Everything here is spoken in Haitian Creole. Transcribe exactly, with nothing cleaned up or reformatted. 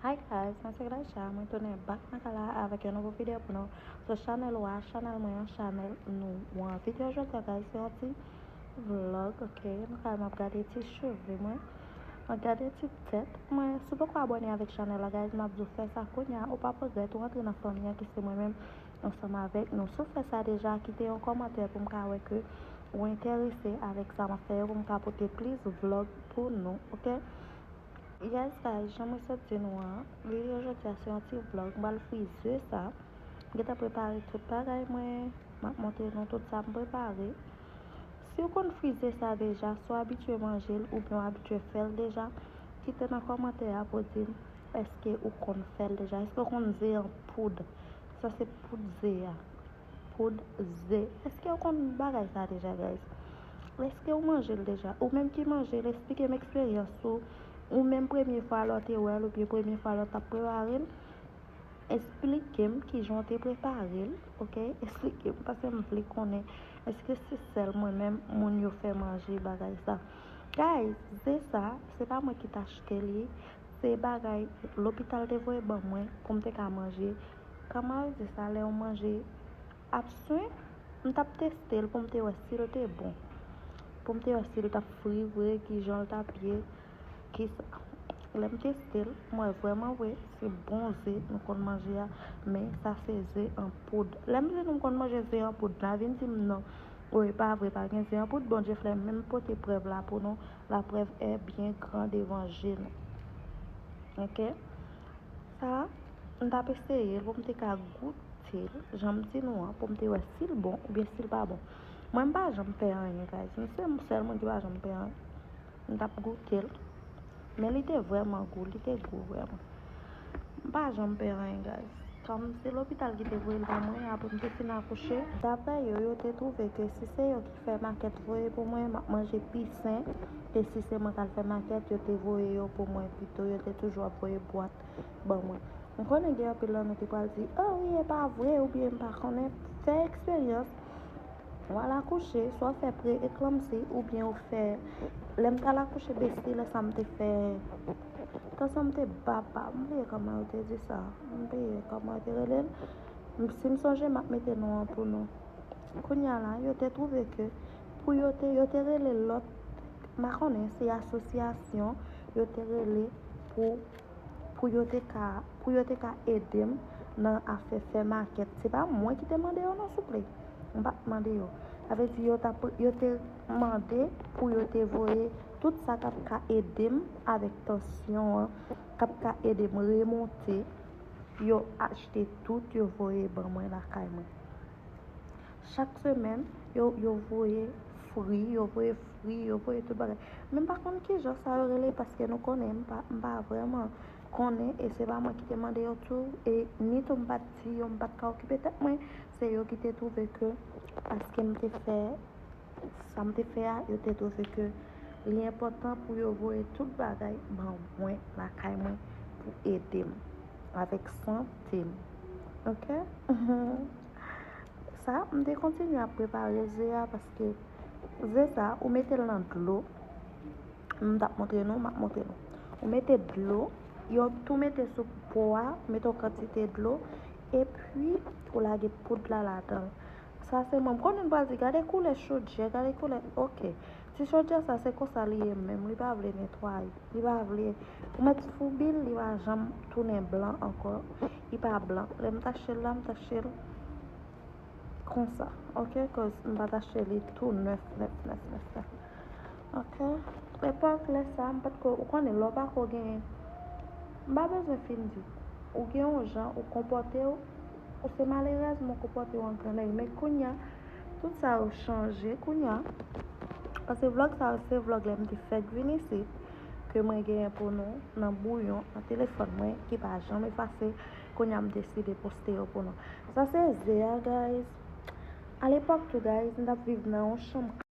Hi guys, mwen se Gracia, mwen tounen back nan kay la avèk yon nouvo videyo pou nou sou chanèl ou a, chanèl mwen an, chanèl nou an. Videyo jodi a, guys, se yon ti vlog, ok? Nou kay, m ap gade ti cheve mwen, m ap gade ti tèt mwen. Si w poko abòne avèk chanèl la, guys, m ap di w fè sa kounye a, ou p ap regrèt, ou rantre nan fanmi an ki se mwen menm ansanm avèk nou. Si w fè sa deja, kite yon kòmantè pou m ka wè ke ou enterese avèk sa m ap fè yo, pou m ka pote plis vlog pou nou, ok? Yes, guys, jan mwen sot di nou an, videyo jodi a se yon ti vlog. M pral frize sa. M gentan prepare tout bagay mwen. M ap montre nou tout sa m prepare. Si w konn frize sa deja, si w abitye manje l oubyen w abitye fè l deja, kite nan kòmantè a pou w di m èske ou konn fè l deja. Èske w konn ze an poud? Sa se poud ze a. Poud ze. Èske w konn bagay sa deja, guys? Èske w manje l deja? Ou menm ki manje l, eksplike m eksperyans ou. Ou menm premye fwa lè w te wè l, oubyen premye fwa lè w t ap prepare l, eksplike m kijan w te prepare l, ok? Eksplike m, paske m vle konnen, èske se sèl mwen menm moun yo fè manje bagay sa? Guys, ze sa, se pa mwen ki t achte li, se bagay lopital te voye ban mwen pou m te ka manje. Kòman yo di sa, lè yon manje ap swen, m t ap teste l pou m te wè si l te bon. Pou m te wè si l t ap fri vre, kijan l t ap ye, kisa. Lè m teste l, m wè vrèman vre, se bon ze nou konn manje a, men sa se ze an poud. Lè m di nou m konn manje ze an poud, la vin di m non. Wi, pa vre, pa gen ze an poud. Bondye fè m menm pote prèv la pou nou. La preuve est bien grande devan je nou. Ok? Sa, m t ap eseye l pou m te ka goute l, jan m di nou an, pou m te wè si l bon oubyen si l pa bon. Mwen, m pa janm pè anyen, guys. M se sèl moun ki pa janm pè anyen. M t ap goute l. Men li te vrèman gou, li te gou vrèman. M pa janm pè anyen, guys. Kòm se lopital ki te voye l ban mwen, apre m te fin akouche. Daprè yo, yo te twouve ke si se yo ki fè makèt voye pou mwen, m ap manje pi sen ke si se mwen k al fè makèt, yo te voye yo pou mwen pito. Yo te toujou ap voye bwat ban mwen. M konnen gen anpil nan nou ki pral di, "O wi, e pa vre," oubyen m pa konnen. Fè eksperyans. W al akouche, swa w fè pre-eklanmsi, oubyen w fè, lè m t al akouche Besti, lè sa m te fè, tansyon m te ba pa, m bliye kòman yo te di sa, m bliye kòman yo te rele l. M- si m sonje, m ap mete non an pou nou. Kounye a la, yo te twouve ke pou yo te, yo te rele lòt, m pa konnen, se asosyasyon, yo te rele pou, pou yo te ka, pou yo te ka ede m nan afè fè makèt. Se pa mwen ki te mande yo non, souple. M pa t mande yo. Sa vle di yo t ap, yo te mande pou yo te voye tout sa k ap ka ede m avèk tansyon an, k ap ka ede m remonte. Yo achte tout, yo voye ban mwen lakay mwen. Chak semèn, yo, yo voye fri, yo voye fri, yo voye tout bagay. Men m pa konn kijan sa yo rele, paske nou konnen m pa, m pa vrèman konnen, e se pa mwen ki te mande yo tou, e ni tou m pa t di yo, m pa t ka okipe tèt mwen, se yo ki te twouve ke, paske m te fè sa m te fè a, yo te twouve ke li enpòtan pou yo voye tout bagay ban mwen lakay mwen pou ede m avèk sante m. Ok? Sa, m te kontinye ap prepare ze a paske ze sa, ou mete l nan dlo. M t ap montre nou, m ap montre nou. Ou mete dlo, yo tou mete sou po a, mete yon kantite dlo, epi ou lage poud la ladan l. Sa se mwen. M konnen n pral di, "Gade koulè chodyè, gade koulè." Ok. Ti chodyè sa, se konsa li ye menm. Li pa vle netwaye. Li pa vle. Ou mèt foubi l, li pa janm tounen blan ankò. Li pa blan. Lè m tache l la, m tache l konsa. Ok? Cause m pa tache li tou nèf, nèf, nèf, nèf, nèf. Ok? Epòk lè sa, m pa t ko, ou konnen, lè w pa ko genyen. M pa bezwen fin di. Ou gen yon jan, ou konpòte w, ou se malerèz, men w konpòte w an grannèg. Men kounye a, tout sa yo chanje kounye a. Paske vlòg sa yo, se vlòg lè m te fèk vin isit, ke mwen genyen pou nou nan bouyon, nan telefòn mwen, ki pa janm efase. Kounye a, m deside poste yo pou nou. Sa se ze a, guys. Alepòk tou, guys, m t ap viv nan yon chanm